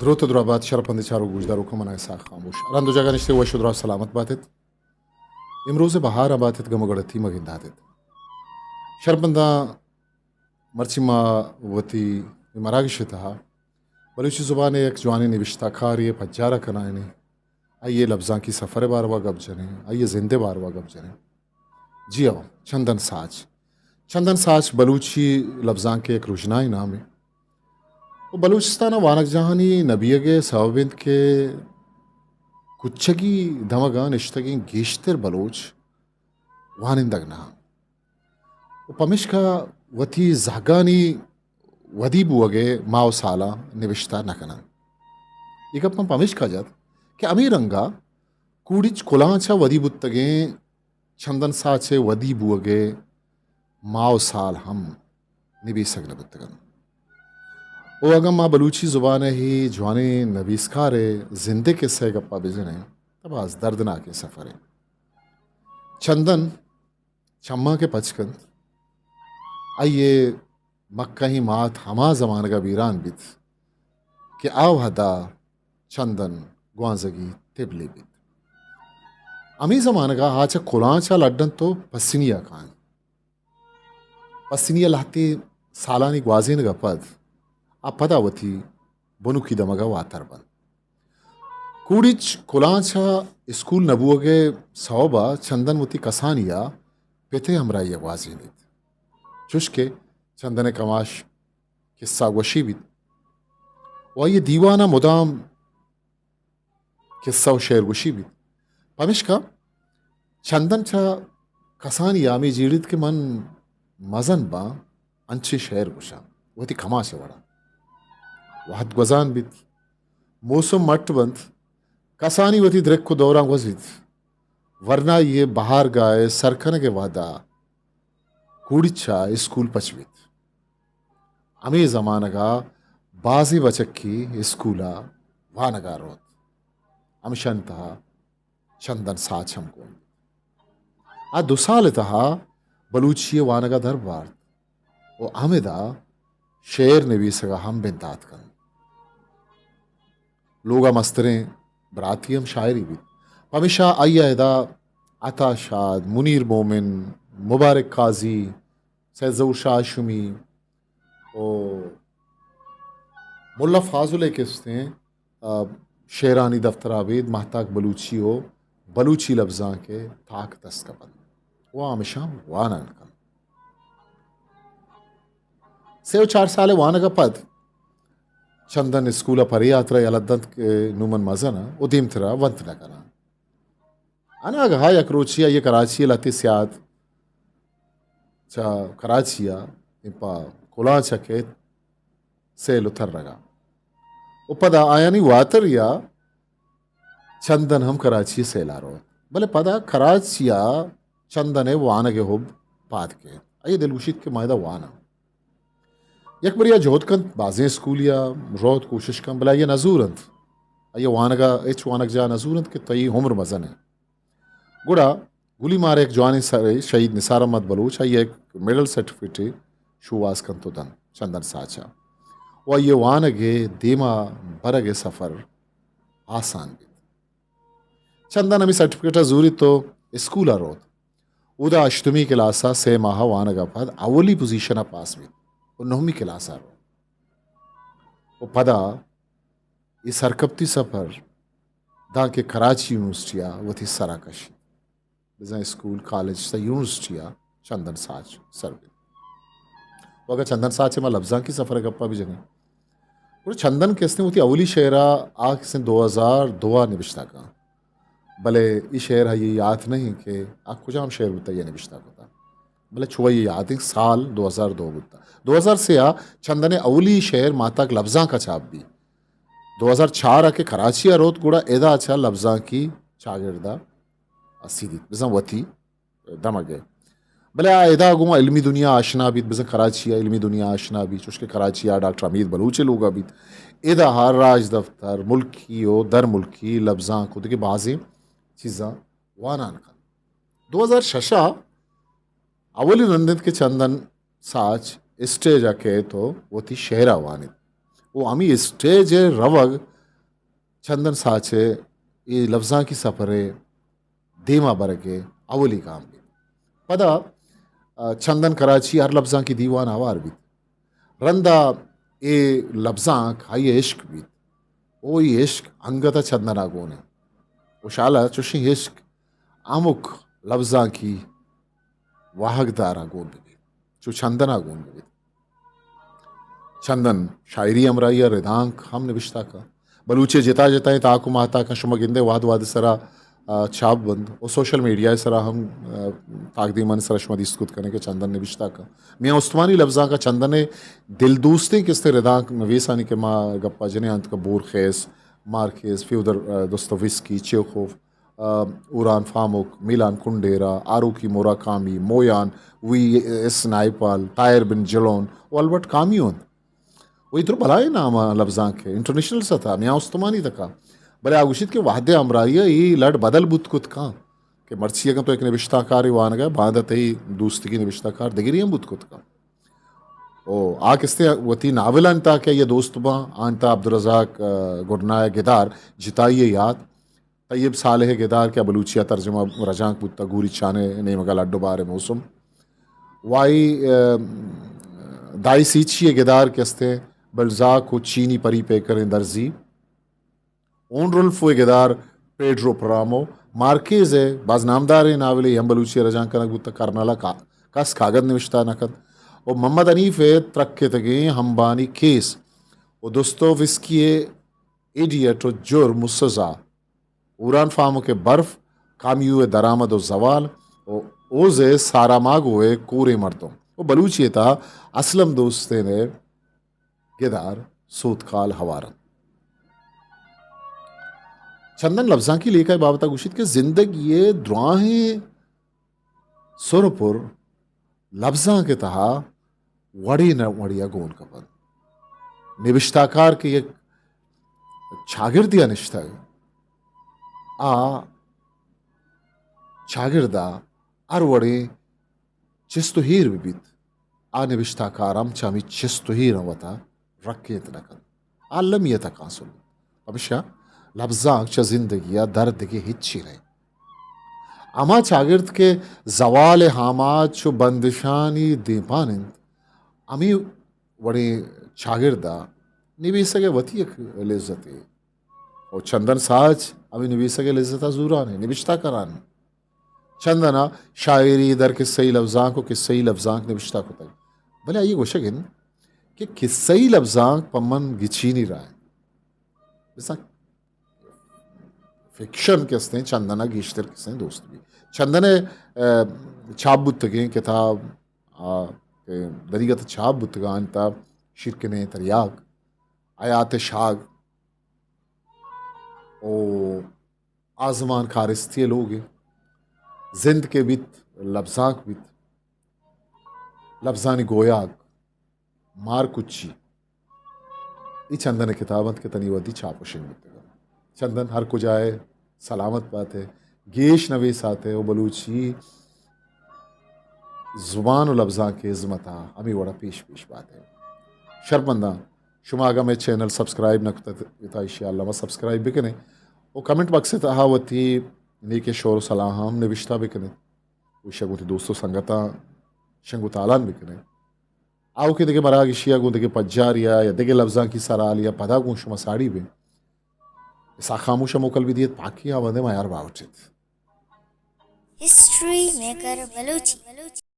دروت ءُ درابات شرپندیں چاروک گوشداروکاں، من اسحاق خاموش۔ رند ءُ جاگہ نشتگ وش ءُ دراہ سلامت باتت۔ امروز بہار ءَ باتت، گم ءُ گڑتی مہ گنداتت۔ شرپنداں، مرچی ما وتی اے مراگش ءِ تہا بلوچی زبان ءِ یک جوانیں نبشتہ کارے ءِ پجار ءَ کنائینیں۔ آئی ءِ لبزانکی سفر ءِ باروا گپ جنیں، آئی ءِ زند ءِ باروا گپ جنیں۔ جی ہو، چندن ساچ۔ چندن ساچ بلوچی لبزانک ءِ یک رژنائیں نامے۔ ءُ بلوچستان ءِ وانگجاہانی نہ بیگ ءِ سبب انت کہ کچگی دمگاں نشتگیں گیشتر بلوچ وانندگ نہ انت۔ ءُ پمیشکا وتی زہگانی ودی بوگ ءِ ماہ ءُ سالاں نبشتہ نہ کننت۔ اے گپ من پمیشکا جت کہ ہمے رنگا کوڑچ کلانچ ءَ ودی بوتگیں چندن ساچ ءِ ودی بوگ ءِ ماہ ءُ سال ہم نبیسگ نہ بوتگ انت۔ ءُ اگاں ما بلوچی زبان ءِ اے جوانیں نبیسکار ءِ زند ءِ کسہ ءِ گپ ءَ بجنیں، تہ باز دردناکیں سفرے۔ چندن چماں کہ پچ کنت، آئی ءِ مکہیں مات ہما زمانگ ءَ بیران بیت کہ آ وہدا چندن گوانزگی تبلے بیت۔ ہمے زمانگ ءَ آ چہ کلانچ ءَ لڈ انت ءُ پسنی ءَ کاینت۔ پسنی ءَ لہتے سالانی گوازینگ ءَ پد آ پدا وتی بنکی دمگ ءَ واتر بنت۔ کوڑچ کلانچ ءَ اسکول نہ بوگ ءِ سوب ءَ چندن وتی کسانی ءَ پت ءِ ہمراہی ءَ گوازینیت، چوشکہ چندن ءِ کماش کسہ گوشی بیت ءُ آئی ءِ دیوان ءَ مدام کسہ ءُ شعر گوشی بیت۔ پمیشکا چندن چہ کسانی ءَ ہمے جیڑیت کہ من مزن باں، انچیں شعر گوشاں، وتی کماش ءِ وڑا۔ وہد گوزان بیت، موسم مٹ بنت، کسانی وتی درک ءُ دوراں گوزیت، ورنائی ءِ بہارگاہ ءِ سر کنگ ءِ وہدا کوڑچ ءَ اسکول پچ بیت۔ ہمے زمانگ ءَ بازیں بچکی اسکول ءَ وانگ ءَ روت۔ ہمشانی تہا چندن ساچ ہم گون بیت۔ آ دو سال ءِ تہا بلوچی ءِ وانگ ءَ در بارت ءُ ہمدا شعر نبیسگ ءَ ہم بندات کنت۔ لوگ ءَ مستریں براتی ہم شاعری بیت۔ پمیشا آئی ءَ ادا عطا شاد، منیر مومن، مبارک قاضی، سید ظہور شاہ ہاشمی ءُ ملا فاضل ءِ کستیں، آ، شعرانی دفتر ءَ ابید ماہتاک بلوچی ءُ بلوچی لبزانک ءِ تاک دست کپنت ءُ ہمشاں وانان کنت۔ سے ءُ چار سال ءِ وانگ ءَ پد چندن اسکول ءَ پرے ہاترا یلہ دنت کہ نوں من مزن آں ءُ دیمترا ونت نہ کناں۔ اناگہا یک روچے آئی ءَ کراچی ءَ لہتے سیاد چہ کراچی ءَ اے پہ کلانچ ءَ کیت سیل ءُ ترگ ءَ۔ ءُ پدا آیانی واتری ءَ چندن ہم کراچی ءَ سیل ءَ روت۔ بلے پدا کراچی ءَ چندن ءِ وانگ ءِ حب پاد کیت۔ آئی ءِ دل گوشیت کہ ما ادا واناں۔ یک برے آ جہد کنت، بازیں اسکولی ءَ روت، کوشش کنت، بلے آئی ءَ نہ زور انت۔ آئی ءَ وانگ ءَ ہچ وانگجاہ نہ زور انت کہ تئی عمر مزن انت۔ گڑا گلی مار ءَ یک جوانیں سرے شہید نثار احمد بلوچ، آئی ءَ یک میڈل سرٹیفکیٹے شوہاز کنت ءُ دنت چندن ساچ ءَ ءُ آئی ءِ وانگ ءِ دیما برگ ءِ سفر آسان بیت۔ چندن ہمے سرٹیفکیٹ ءَ زوریت ءُ اسکول ءَ روت۔ اودا ہشتمی کلاس ءَ سے ماہ ءَ وانگ ءَ پد اولی پوزیشن ءَ پاس بیت ءُ نہمی کلاس ءَ روت ءُ پدا اے سرکپتی سفر دانکہ کراچی یونیورسٹی ءَ وتی سر ءَ کشیت۔ بزاں اسکول، کالج، سہ یونیورسٹی ءَ چندن ساچ سر بیت۔ ءُ اگاں چندن ساچ ءِ ما لبزانکی سفر ءِ گپ ءَ بجنیں، گڑا چندن کہ استیں وتی اولی شعر ءَ آ کہ استیں دو ہزار دو ءَ نبشتہ کن، بلے اے شعر آئی ءَ یات نہ انت کہ آ کجام شعر بوتہ یا نبشتہ کتہ، بلے چو آئی ءَ یات انت سال دو ہزار دو بوتہ۔ دو ہزار سے ءَ چندن ءِ اولی شعر ماہتاک لبزانک ءَ چاپ بیت۔ دو ہزار چار ءَ کہ کراچی ءَ روت، گڑا ادا چہ لبزانکی چاگرد ءَ سیدیت، بزاں وتی دمگ ءَ۔ بلے آ ادا گوں علمی دنیا آشنا بیت، بزاں کراچی ءَ علمی دنیا آشنا بیت، چوشکہ کراچی ءَ ڈاکٹر حمید بلوچ ءِ لوگ ءَ بیت۔ ادا ہر راج دفتر، ملکی ءُ درملکی لبزانک ءُ دگہ بازیں چیزاں وانان کنت۔ دو ہزار شش ءَ اولی رند انت کہ چندن ساچ اسٹیج ءَ کیت ءُ وتی شعر ءَ وانیت۔ ءُ ہمے اسٹیج ءِ روگ چندن ساچ ءِ اے لبزانکی سفر ءِ دیما برگ ءِ اولی گام بیت۔ پدا، آ، چندن کراچی ہر لبزانکی دیوان ءَ ہوار بیت۔ رندا اے لبزانک آئی ءِ عشق بیت۔ او اے عشق انگت ءَ چندن ءَ گون انت۔ و شالا چوشیں عشق ہمک لبزانکی واہگدار ءَ گون بہ بیت، چو چندن ءَ گون بہ بیت۔ چندن شاعری ہمراہی ءَ ردانک ہم نبشتہ کن۔ بلوچی ءِ جتا جتائیں تاک و ماہتاکاں شما گندے وہد وہد ءِ سرا، آ، چھاپ بنت و سوشل میڈیا ءِ سرا ہم، آ، تاکدیمانی سرا شما دیست کت کنے کہ چندن نبشتہ کن۔ میاں استمانی لبزانک ءَ چندن ءِ دل دوستیں کستیں ردانک نویسانی کہ ما گپا جنیں انت کہ بورخیس، مارکیز، فیودر، آ، دوستوفسکی، چیخوف، آ، اوران فامک، میلان کنڈیرا، آروکی موراکامی، مویان، وی ایس نائپال، طاہر بن جلون و البرٹ کامیو انت۔ و اے درو بلائیں نام ءَ لبزانک ءِ انٹرنیشنل سطح ءَ، میاں استمانی تک ءَ۔ بلے آ گوشیت کہ وہد ءِ ہمراہی ءَ اے لڑ بدل بوت کت کن کہ مرچی اگاں تو یک نبشتہ کارے وانگ ءَ ئے، باندا تئی دوستگیں نبشتہ کار دگرے ہم بوت کت کن۔ او آ کستیں وتی ناولانی تہا کہ آئی ءِ دوست باں، آنی تہا عبدالرزاق، آ، گڈنا ءِ گدار جتائی ءِ یات، طیب صالح ءِ گدار کہ بلوچی ءَ ترجمہ رجانک بوتگ، گوریچان ءِ نیمگ ءَ لڈ و بار ءِ موسم۔ وائی، آ، دائی سیچی ءِ گدار کہ استیں بلزاک و چینی پری پیکریں درزی۔ اونڈرولفو ءِ گدار پیڈرو پرامو۔ مارکیز ءِ باز نامداریں ناولے ہم بلوچی ءَ رجانک کنگ بوتگ، کرنل ءَ کا-، کس کاگد نوشتہ نہ کنت۔ و محمد حنیف ءِ ترکتگیں ہمبانی کیس و دوستوفسکی ءِ ایڈیٹ و جرم و سزا، اوران فامک ءِ برف، کامیو ءِ درآمد و زوال و اوز ءِ ساراماگو ءِ کوریں مردم و بلوچی ءِ تہا اسلم دوستین ءِ گدار سوتکال ہوار انت۔ چندن لبزانکی لیکہ ءِ بابت ءَ گوشیت کہ زندگی ءِ دراہیں سر پر لبزانک ءِ تہا وڑے نہ وڑے ءَ گون کپنت۔ نبشتہ کار کہ یک چاگردے ءَ نشتگ، آ چاگرد ءَ ہر وڑیں چست و ہیر بہ بیت، آ نبشتہ کار ہم چہ ہمے چست و ہیراں وتا رکینت نہ کنت۔ آ المی ءِ تکانسر بیت۔ پمیشا لبزانک چہ زندگی ءَ در دگہ ہچی نہ انت۔ ہما چاگرد کہ زوال ءِ آماچ و بندشانی دیمپان انت، ہمے وڑیں چاگرد ءَ نبیسگ ءِ وتی یک لذتے۔ و چندن ساچ ہمے نبیسگ ءِ لذت ءَ زوران انت، نبشتہ کران انت۔ چندن ءَ شاعری در کسہی لبزانک و کسہی لبزانک نبشتہ کتگ۔ بلے آئی ءِ گوشگ انت کہ کسہی لبزانک پہ من گچینی راہ انت۔ بزاں فکشن کہ استیں چندن ءَ گیشتر کسیں دوست بیت۔ چندن ءِ، آ، چاپ بوتگیں کتاب، آ، کہ دنیگت ءَ چاپ بوتگ آں، انت شیرکنیں تریاک، حیات شاگ، او آزمان کارستی ءِ لوگ ءَ، زند کہ بیت، لبزانک بیت، لبزانی گویاک، مارکچی، اے چندن ءِ کتاب انت کہ تنی وھدی چاپ و شنگ بوتگ انت۔ چندن ہر کجا ئے سلامت بات ئے، گیش نویسات ئے و بلوچی زبان و لبزانک ءِ ہزمت ءَ ہمے وڑ ءَ پیش پیش بات ئے۔ شرمنداں، شما اگاں مئے چینل سبسکرائب نہ کتگ ات، ایشی ءَ الم ءَ سبسکرائب بکن ئے و کمنٹ باکس ءِ تہا وتی نیکیں شور و سلاہاں ہم نبشتہ بکن ات۔ و ایشی ءَ گوں وتی دوست و سنگتاں شنگ و تالان بکن ئے۔ آؤکیں دگہ مراگشے ءَ گوں دگہ پجارے ءَ یا دگہ لبزانکی سرحالے ءَ پدا گوں شما ساڑی بیں۔ اسحاق خاموش ءَ موکل بدیت، پاکی آباد ءِ میار باوٹ ایت۔ History maker Balochi.